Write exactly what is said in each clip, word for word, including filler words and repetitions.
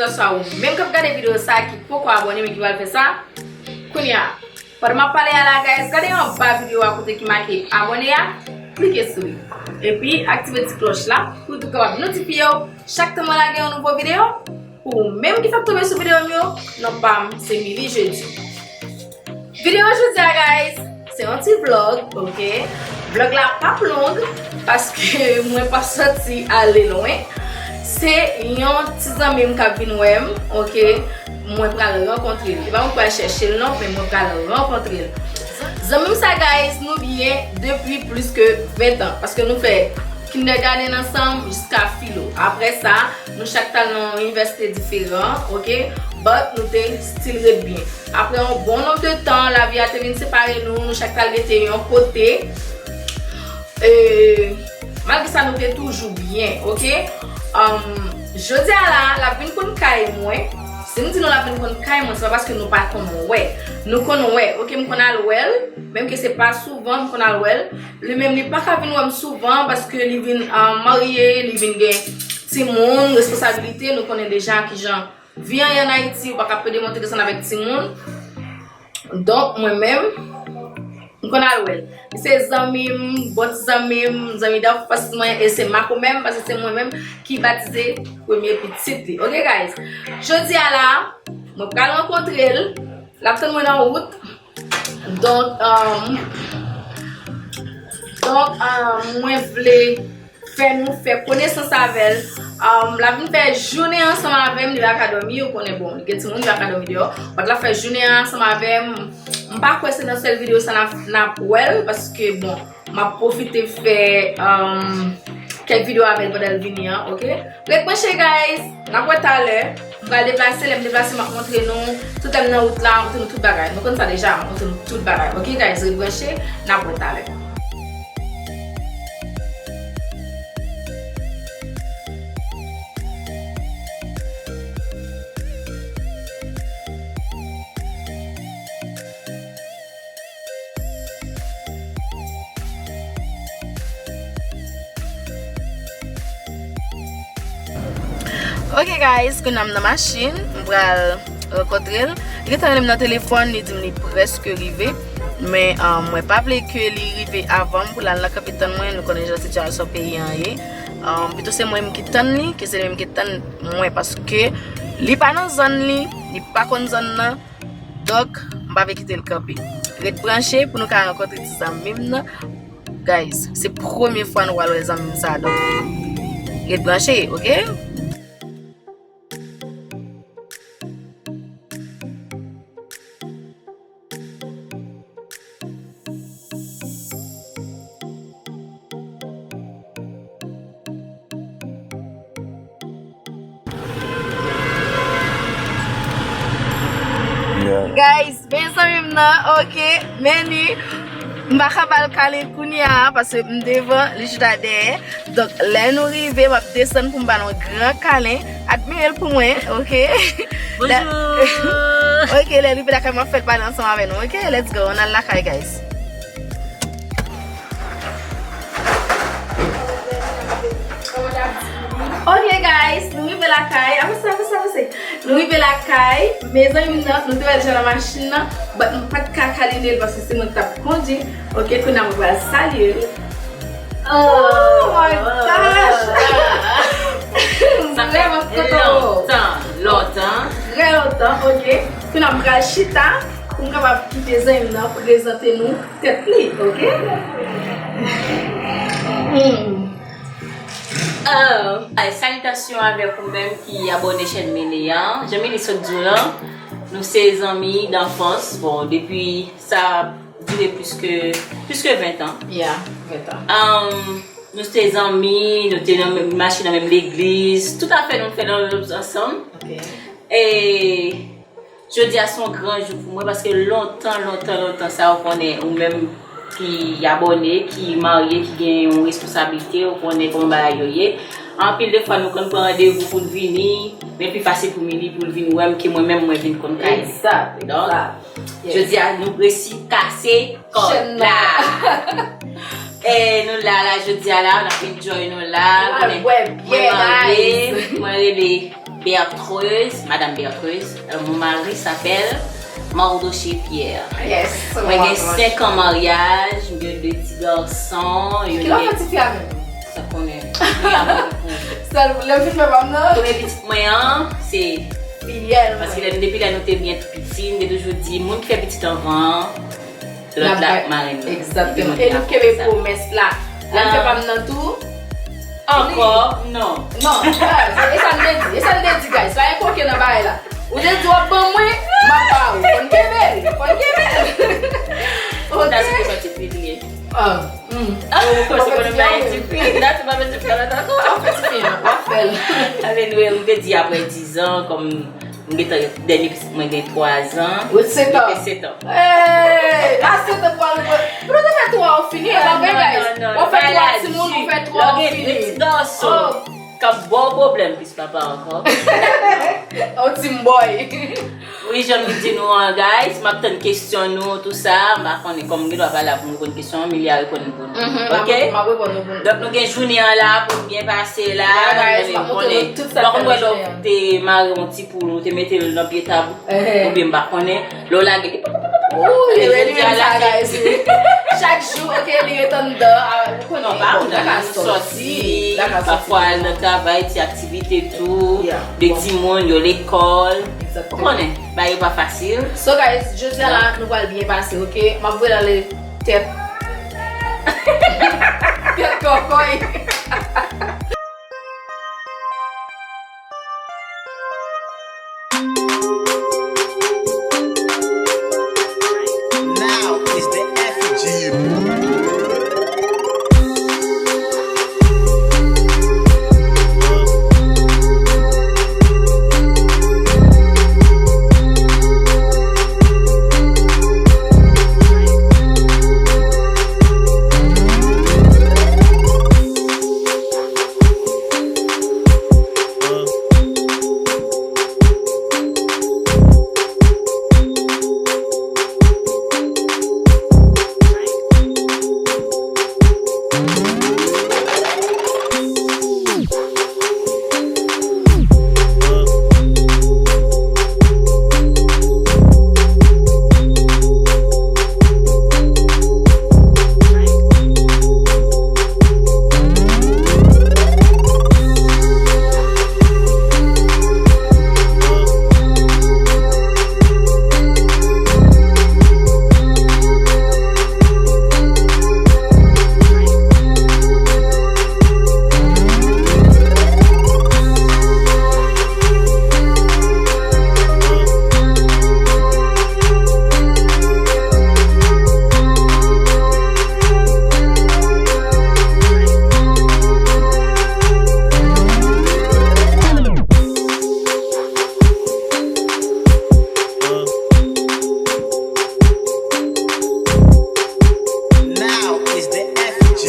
Oswa ou menm k ap gade videyo sa a ki poko abòne men ki pral fè sa kounye a. Pandan m ap pale a la, guys, gade anba videyo a kote ki make abòne a, klike sou li. Epi aktive ti klòch la pou w kapab notifye w chak tan mwen lage yon nouvo videyo. Pou ou menm ki fèk tonbe sou videyo m yo, non pa m se Milly Jeudi. Videyo jodi a, guys, se yon ti vlog, ok? Vlog la p ap long, paske mwen p ap sòti ale lwen. Se yon ti zanmi m k ap vin wè m, ok? Mwen pral rankontre l. E pa mwen pral chèche l non, men mwen pral rankontre l. Zanmi m sa, guys, nou byen depi plis ke ven tan, paske nou fè kindergarten ansanm jiska filo. Apre sa, nou chak t al nan yon inivèsite diferan, ok? But nou te still ret byen. Apre yon bon nonb de tan, lavi a te vin separe nou, nou chak t al rete yon kote. E, malgre sa, nou te toujou byen, ok? Um, jodi a la, l ap vin konn kay mwen. Si m di nou l ap vin konn kay mwen, se pa paske nou pa konn wè. Nou konn wè, ok? M konn al wè l, menm ke se pa souvan m konn al wè l. Li menm, li pa ka vin wè m souvan paske li vin, um, marye, li vin gen timoun, responsabilite, nou konnen deja kijan vi an ye ann Ayiti, ou pa ka pede monte desann avèk timoun. Donk, mwen menm, m konn al wè l. Li se zanmi m, bon ti zanmi m, zanmi danfans mwen, e se makomè m, paske se mwen menm ki batize premye pitit li. Ok, guys? Jodi a la, mwen pral rankontre l. L ap tann mwen nan wout. Donk, um, donk, um, mwen vle fè nou fè konesans avè l. Um, l ap vin fè jounen ansanm avè m, li pa ka dòmi, ou konnen, bon, li gen timoun, li pa ka dòmi deyò. But l ap fè jounen an ansanm avè m. M pa kwè se nan sèl videyo sa n ap, n ap wè l, paske, bon, m ap pwofite fè, um, kèk videyo avè l pandan l vini an, ok? Ret branche, guys! N ap wè talè. M pral deplase, lè m deplase, m ap montre nou. Tout lè m nan wout la, m montre nou tout bagay. Nou konn sa deja, m montre nou tout bagay. Ok, guys, ret branche, n ap wè talè. Ok, guys, kounye a m nan machin, m pral rankontre l. Li gentan rele m nan telefòn, li di m li prèske rive. Men, um, mwen pa vle ke li rive avan m pou l al nan kanpe tann mwen. Nou konnen jan sitiyasyon peyi an ye. Um, pito se mwen menm ki tann li, ke se li menm ki tann mwen, paske li pa nan zòn li, li pa konn zòn nan. Donk, m pa vle kite l kanpe. Ret branche pou nou ka rankontre ti zanmi m nan. Guys, se premye fwa nou pral wè zanmi m sa, donk ret branche, ok? Yeah. Guys, men zanmi m nan, ok, men li. M pa ka ba l kalen kounye a, paske m devan, li chita dèyè. Donk, lè nou rive, m ap desann pou m ba l yon gran kalen. Admire l pou mwen, ok? Bonjou. Ok, lè l rive lakay, m ap fè l pale ansanm avè nou, ok? Let's go, ann al lakay, guys. Ok, guys, nou rive lakay. Avanse, avanse, avanse. Nou rive lakay. Mezanmi, m nan, nou te wè l deja nan machin nan. But m pa t ka kalide l paske se mwen k t ap kondui. Ok, kounye a mwen pral salye l. Oh my gosh! M vrèman kontan. Lontan, lontan. Trè lontan, ok. Kounye a m pral chita pou m kapab kite zanmi m nan prezante nou tèt li, ok? Hmm. Oh. Ay, salitasyon avèk ou menm ki abòne chèn Milly an. Jan Milly sot di w lan, nou se zanmi danfans. Bon, depi sa dire plis ke, plis ke ven tan. Yeah, ven tan. Um, nou se zanmi, nou te nan menm, mache nan menm legliz. Tout afè nou fè nan ansanm. Ok. E jodi a se yon gran jou pou mwen, paske lontan, lontan, lontan sa, ou konnen, ou menm ki abòne, ki marye, ki gen yon responsablite, ou konnen kòman bagay yo ye. Anpil de fwa, nou konn pran randevou pou n vini, men pi fasil pou Milly pou l vin wè m ke mwen menm mwen vin konn kay li. Exact, exact. Donk, yes, jodi a, nou resi kase kòd la. E nou la, la, jodi a la, n ap enjoy nou la. Mwen marye, mwen rele Bertreuse, Madame Bertreuse. Euh, mon mari s'appelle Mardoché Pierre. Yes, mwen gen senk an maryaj, mwen gen de ti gason, youn gen... Kilè w fè tifi a menm? Sa konnen. Sèl lè m fin fè pa m nan. Premye pitit mwen an, se fiyèl mwen. Paske lè, depi lè nou te byen piti, m te toujou di, moun ki fè pitit anvan an, lòt la, marenn nan. Egzakteman. E nou kenbe pwomès la. Lè m fè pa m nan tou. Ankò? Non. Non, e sa n te di. E sa n te di, guys. Pa gen koken nan bagay la. Ou te di w ap ban mwen, m ap ba ou. Fò n kenbe l. Fò n kenbe l. Ok. Sa se pou sòti filiye. Ah, hmm. Ah, ou panse konnen bagay tifi? Dati pa mete fè lòt ankò. W ap fè tifi an, w ap fè l. Anyway, m te di apre diz an, kòm m gentan, dènye pitit mwen gen twa zan. Wi, sèt an. Li gen sèt an. Hey, a sèt an pou al pou nou te fè twa ou fini, e pa vre, guys. W ap fè twa timoun, ou fè twa ou fini. Lè w gen de ti gason k ap ba w pwoblèm plis papa ankò. On team boy. Wi, jan m di nou an, guys, m ap tann kesyon nou, tou sa, m pa konnen kòm m gen dwa pale pou nou reponn kesyon an, Milia reponn pou nou. Ok? M ap reponn nou pou nou. Donk, nou gen jounen an la pou n byen pase la, nou konnen. M pa konn wè lè w te mare yon ti poul, ou te mete l nan pye tab, oubyen m pa konnen. Lè w lage li, ou, li redi sa, guys. Chak jou, ok, li ret anndan, ou konnen. Non, pa anndan, nou sòti, pafwa al nan travay, ti aktivite tou, de timoun, yo lekòl. Ou konnen, bagay yo pa fasil. So, guys, jodi a la, nou pral byen pase, ok? M ap voye l ale tèt. Tèt kòkòy. Now is the effigy. Now is the effigy.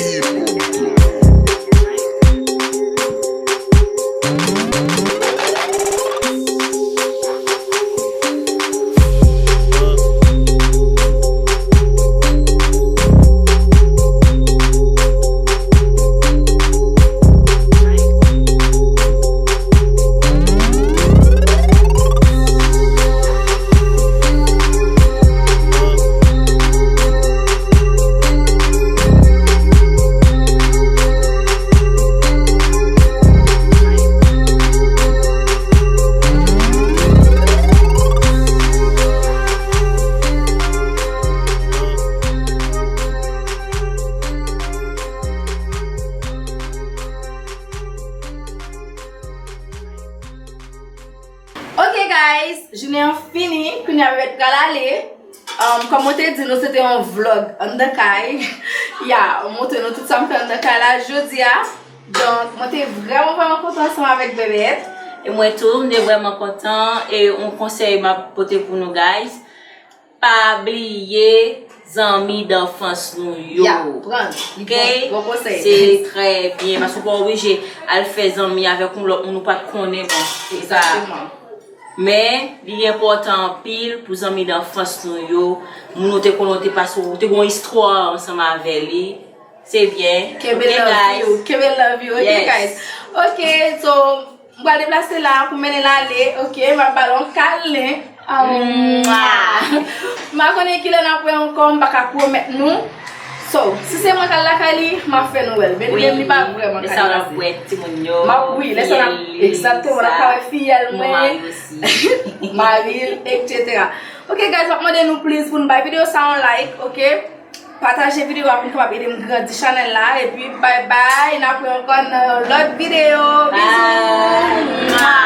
Ok, guys, jounen an fini, kounye a m mèt pral ale. Um, kòm mwen te di nou, se te yon vlog anndan kay. Ya, mwen montre nou tout sa m fè anndan kay la jodi a. Donk, mwen te vrèman, vrèman kontan ansanm avèk Bebet. E mwen tou, m te vrèman kontan. E yon konsèy m ap pote pou nou, guys. Pa bliye zanmi danfans nou yo. Ya, pran. Li bon, bon konsèy. Se trè byen, paske ou pa oblije al fè zanmi avèk yon lòt moun ou pa t konnen, bon, se pa. Egzakteman. Men, li enpòtan anpil pou zanmi danfans nou yo. Moun ou te konnen, ou te pase, ou te gen yon istwa ansanm avè li. Se byen. Kenbe love you. Kenbe love you. Ok, guys. Ok, so, M pral deplase la pou mennen l ale, oke? M ap ba l yon kalen. Mwa. M pa konnen kilè n ap wè ankò, m pa ka pwomèt nou. So, si se mwen k al lakay li, m ap fè nou wè l. Men li menm, li pa vrèman ka deplase. Lè sa w ap wè timoun yo, m ap, wi, lè sa w ap, egzakteman, n ap ka wè fiyèl mwen, mari l, etsetera. Oke, guys, m ap mande nou, please, pou nou bay videyo sa yon like, oke? Pataje videyo a pou n kapab ede m grandi chanèl la. Epi, bye bye. N ap wè ankò nan yon lòt videyo. Bizou.